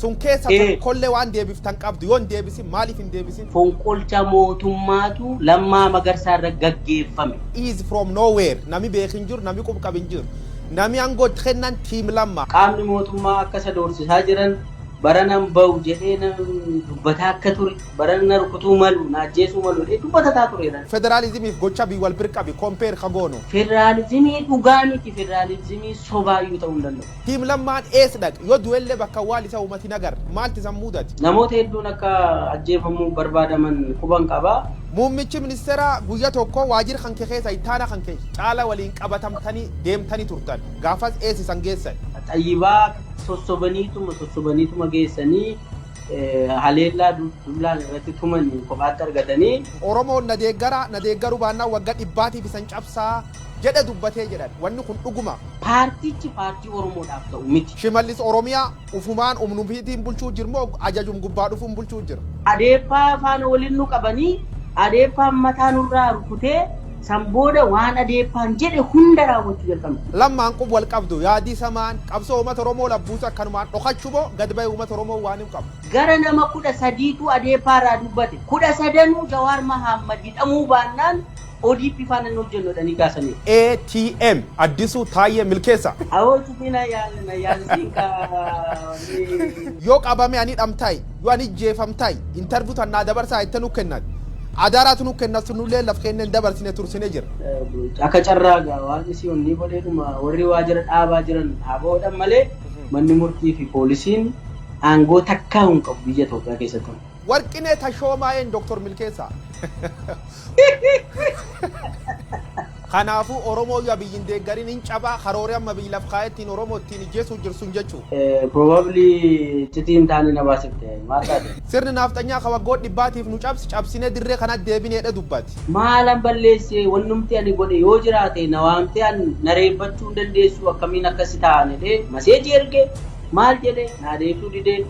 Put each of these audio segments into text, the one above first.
Sun keessa tokkollee waan deebiftan qabdu yoo hin deebisin, maaliif hin deebisin? Fonqolcha mootummaatu Lammaa Magarsaa irra gaggeeffame. Is from nowhere. Nami beekin jiru, nami qub qabin jiru. Nami aangoo itti kennan team Lamma. Qaamni mootummaa akka isa doorsisaa jiran, baranan bahu jedhee dubbataa akka ture, barana rukutuu malu, na ajjeesuu malu jedhee dubbatataa turedha. Federaalizimiif gocha bii wal bir qabi, compare ka goonu. Federaalizimii dhugaa miti, federaalizimii sobaayyuu ta'uu hin danda'u. Team Lammaan ees dhaqe? Yoo du'ellee bakka awwaal isa uummati nagar maalti isan mudate? Namoota hedduun akka ajjeefamuu barbaadaman quban qaba. Muummichi ministeeraa guyya tokko waajjira kan kee keessa ittaana kan kee Caala waliin qabatamtanii deemtanii turtan. Gaafas ees isan geessan? Xayyibaa sossobaniituma geessanii, haleellaa dullaan irratti tumanii kophaatti argatanii. Oromoon na deeggaraa, na deeggaruu baannaan wagga 100tiif isan cabsaa jedhe dubbatee jedhan. Wanni kun dhuguma? Paartichi paartii Oromoodhaaf ta'u miti. Shimallis Oromiyaa ufumaan umnufiitiin bulchuu jirmoo ajajum gubbaa dhufuun bulchuu jira? Adeeffaa faana waliin nu qabanii, Adeeffaan mataa nurraa rukutee, san booda waan Adeeffaan jedhe hunda raawwachuu jalqabne. Lammaan qub wal qabdu yaadii samaan qabsoo uummata Oromoo labbuusa akkanumaan dhokachuu moo gad ba'e uummata Oromoo waan hin qabu? Gara nama 13tu Adeeffaa irraa dubbate. 13nuu Jawaar Mahaammad hidhamuu baannaan ODP faana hin hojjennu jedhanii kaasaniiru. ATM Addisuu Taayyee Milkeessa. Awoo cufi na yaalisiin kaa. Yoo qabame ani hidhamtaay, yoo ani jeefamtaay, interview tan naa dabarsaa itti nu kennan. Adaraatu nu kenna, sunullee laf kenneen dabarsine tursine jira. Akka carraa gaa waaqni si onnii godheedhuma warri waajjira dhaabaa jiran dhaabaadhaan malee, manni murtii fi poolisiin aangoo takkaa hin qabu biyya Itoophiyaa keessatti. Warqinee Tashoomaa'een Dr. Milkeessaa. Kanaafuu Oromoo yoo Abiyyi hin deeggarin hin cabaa, karooree amma biyyi laf kaa'ee ittiin Oromoo ittiin ijjeesuu jiru sun jechuu. Probably iccitii hin taane na baasifte. Maal taate? Sirni naafxanyaa ka waggoota 100tiif nu cabse cabsinee dirree kanatti deebineedha dubbati. Maalan balleesse? Wannumti ani godhe yoo jiraate na waamtee an na reebbachuu hin dandeessu, akkamiin akkasi ta'an jedhee maseejii erge, maal jedhe, naa deebisuu didee,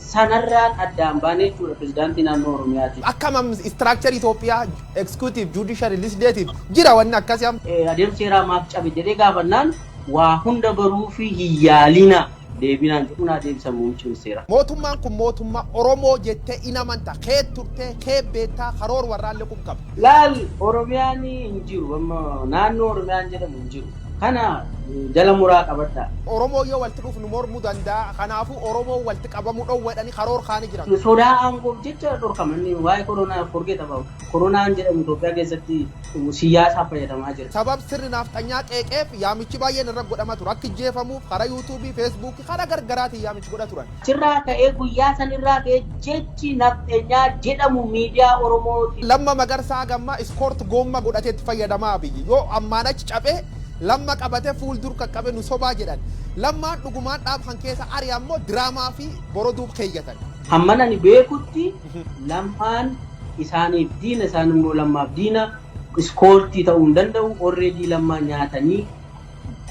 sanarraan addaan baane jechuudha pirezidaantii naannoo Oromiyaati. Akkam structure Itoophiyaa executive, judiciary, legislative jira wanni akkasii amma. Adeemsi seeraa maaf cabe jedhee gaafannaan, waa hunda baruu fi hin yaalina deebinaan jedhu naa deebisan muummichi ministeeraa. Mootummaan kun mootummaa Oromoo jettee in amanta, kee turtee kee beektaa, karoor warraallee qub qabda. Laal, Oromiyaan hin jiru, amma naannoo Oromiyaan jedhamu hin jiru. Kana jala muraa qabadha. Oromoo yoo walitti dhufnu mormuu danda'a. Kanaafuu Oromoo walitti qabamuu dhoowwadhanii karoor kaanii jiran. Sodaa aangoof jecha dhorkama. Inni waa'ee koronaa, forget about. Koronaan jedhamu Itoophiyaa keessatti siyaasaaf fayyadamaa jira. Sabab sirni naafxanyaa qeeqeef yaamichi baay'een irra godhama ture. Akka ijjeefamuuf karaa Yuutuubii, Feesbuukii, karaa gargaraatiin yaamichi godha turan. Achirraa ka'ee, guyyaa sanirraa ka'ee, jechi nafxenyaa jedhamu miidiyaa Oromooti. Lamma Magarsaa gammaa iskoort goomma godhatee itti fayyadamaa biyyi. Yoo ammaan achi caphee Lamma qabate fuuldur qaqqabe nu sobaa jedhan. Lammaan dhugumaan dhaab kan keessa ari'a ammoo diraamaa fi boroduuf keeyyatan. Hamman ani beekutti Lammaan isaaniif diina, isaan immoo Lammaaf diina, iskoortii ta'uu hin danda'u, already Lammaa nyaatanii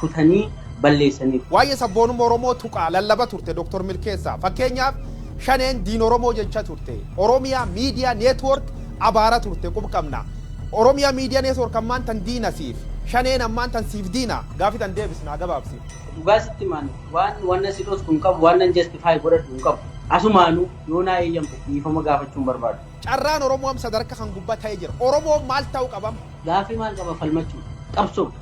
kutanii balleessaniiru. Waa'ee sabboonummaa Oromoo tuqaa lallaba turte Dr. Milkeessaa. Fakkeenyaaf Shaneen diin Oromoo jecha turte. Oromiyaa Miidiyaa Neetwoork abaara turte, qub qabna. Oromiyaa Miidiyaa Neetwoork ammaan tan diina siif. Shaneen ammaan tan siif diina. Gaafi tan deebisnaa gabaabsi. Dhugaa sitti himaan, waan wanna si dhosku hin qabu, waan nan justify godhadhu hin qabu. Asumaanuu yoo naa eeyyamte dhiifama gaafachuu hin barbaadu. Carraan Oromoo am sadarka kan gubbaa ta'ee jira. Oromoon maal ta'uu qabam? Gaafii maal qaba falmachuu? Qabsoo.